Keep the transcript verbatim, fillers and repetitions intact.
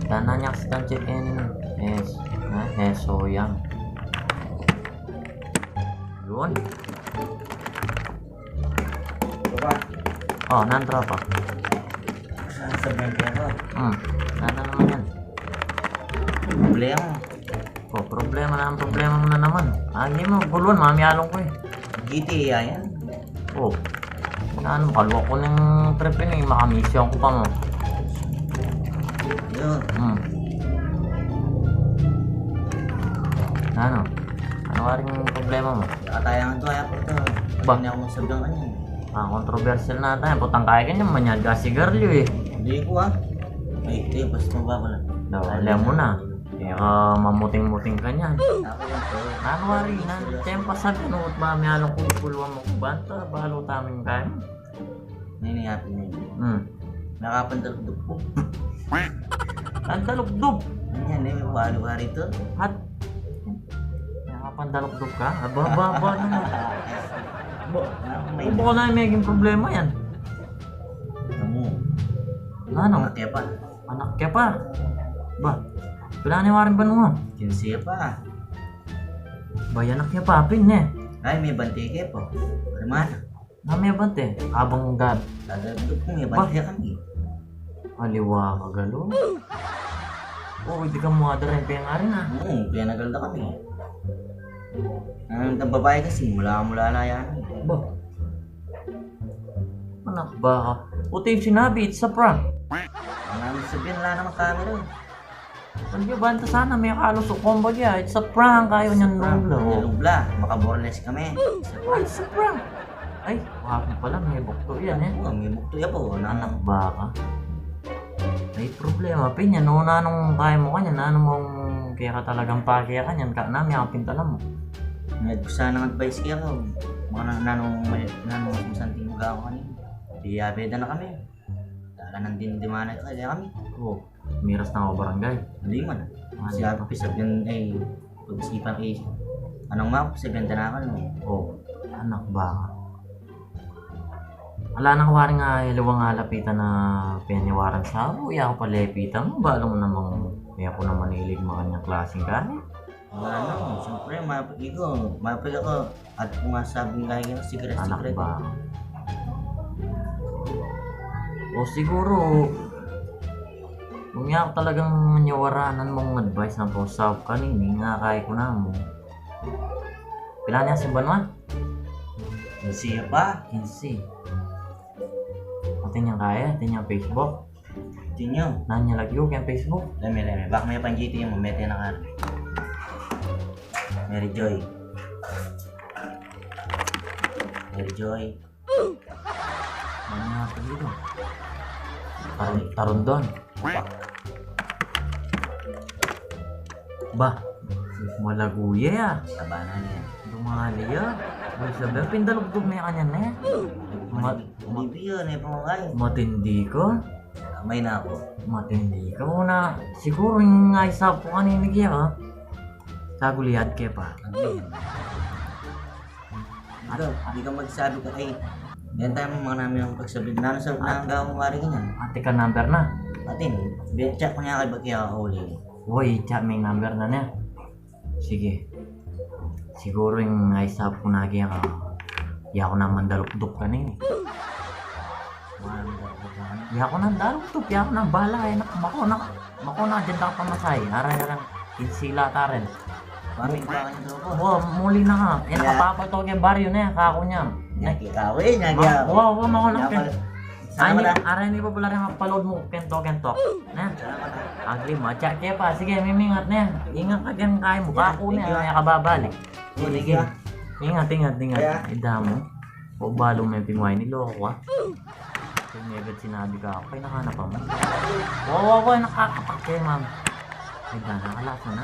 Sana niya kasi tancit ini. Yes. Ha? Yes, so yan. Yun. Tropa. O, nan, tropa. Sasabihan ko. Hmm. Sana naman yan. Problema. O, problema na, ang problema mo na naman. Ay, hindi mo, guluan, mamialong ko eh. G T A yan. O. Ano, makalwa ko ng trip yun eh, makamisyon ko pa mo. Yun. Hmm. Ano? Ano nga rin problema mo? Nakatayangan to, kaya po ito. Ba? Hindi ako magsabihan kanya. Ah, controversial na tayo. Putang kaya ka niya, manyad ka sigarilyo eh. Hindi ko ah. Ay, ito yung basta mababa na. Daw, alam mo na. Kaya ka mamuting-muting ka niyan. Ako lang to. Ano nga rin, nan, tempa sa ganun, ba, may along kukuluan mo, banta, balo taming kain. Nini happy na yun. Hmm. Nakapandalukduk ko. Ang dalukduk? Yan eh, wari-wari to. At, nakapandalukduk ka? Aba, aba, aba naman. Bo, may Ano ba na yung maging problema yan? Ano? Ano? Anak kaya pa. Anak kaya pa? Ba, pila ni waring banwa? Kinsiya pa. Ba, yan anak kaya pa, pin eh. Ay, may bante kaya pa. Ano man? Na may bante, abang gab. Dadalagdug ko, may Ba? bante kami. Aliwa ka galo. O, hindi ka mo adara yung pengarin ah. Oo, pinagal na kami. Ang babae kasi, mula-mula na yan. Ba? Anak ba ka? Puti yung sinabi, it's a prank. Ang namin sabihin, wala namang camera eh. Hindi, banta sana, may kalusok kong bagya. It's a prank, kayo niyan Prank, nubla. Nubla. Makaborles kami. It's a prank. Ay, wag pala, may bukto yan eh. Oo, may bukto yan po. Anak ba ka? Ay, problema, pin yan. No, nanong kaya mo kanyan? Nanong mong kaya ka talagang pakaya kanyan? Ka namin, ang pintala mo. May gusto nang advice kaya ko. Mga na-, nanong may, nanong masanting mo gawin kanyan. Di abeda na kami. Dala nang dinidimana kaya kami. Oo. Miras na ako barangay. Hindi man. Ah, Siya, hindi pa. Pisabihan, eh, pag-isipan, eh, anong mga pisabihan tanakan mo? Oh, anak ba? Ala na kuwari nga, iluwang alapitan na peniwaran sa abo, iya ko palepitan mo, balo mo namang, iya ko naman ilig makanyang klaseng gani. Wala na, siyempre, mapag-igo, mapag ako, at kung nga sabing lagi na, secret, Anak secret. ba? O siguro, kung nga talagang maniwaranan mong advice na po sa kanini, nga kay ko na mo. Pila niya si Banwa? Kinse pa. Kinse. Atin niyang kaya, atin niyang Facebook. Atin niya. Nanya lagi ko kaya Facebook. Leme, leme. Bak may pang-G T mo, mete na ka. Mary Joy. Mary Joy. Ano nga pa dito? Tarun-, tarundon. Ba, malaguya ya. Sabanan niya. Dumali ya. Ay, sabi, pindalugdug na yung kanyan na yan. Ma- Hindi piyo, na yung pamangay. Matindi ka. May na ako. Matindi ka. Una, siguro yung nga isa po kanini kaya ka. Sa Goliath kaya pa. Ano yun? Ikaw, di ka magsabi ka, ay, yan tayo mo mga namin ang pagsabi. Nano sa nanggaw mo wari ganyan? Ate ka number na. Ate, biya chat ko niya kay Bakia ako uli. Uy, chat may number na niya. Sige. Siguro yung ay sa punagi ka. Iya ko naman dalukduk ka na eh. Iya ko nang dalukduk, iya ko nang bala eh. Nak-, mako na, mako na, dyan ka pamasay. Aray, aray. Kinsila ta rin. Bakit ba kayo to po? Oh, muli na ka. Yan, Yeah. Kapapal to kay baryo na yan, kako niya. Nyagi ka, we, nyagi Ma-, ako. Wa, wa, mako na. Nyagi ako. Ay, Salamat, ni, ah. Aray ni popular yung palod mo, kento, kento. Na? Salamat, ah. Agri mo, chat kaya pa. Sige, mimingat na yan. Ingat ka dyan, kaya mo. Yeah, Kako thank na you, yan, ah. Kaya kababalik. Oh, thank you, ah. Ingat, ingat, ingat. Yeah. Ida mo. O, balo mo yung pingway ni loko, ah. Kung may agad sinabi ka ako, kaya nakana pa mo. Wa, wa, wa, nakakatak kayo, ma'am. Ay, na, nakalasa na.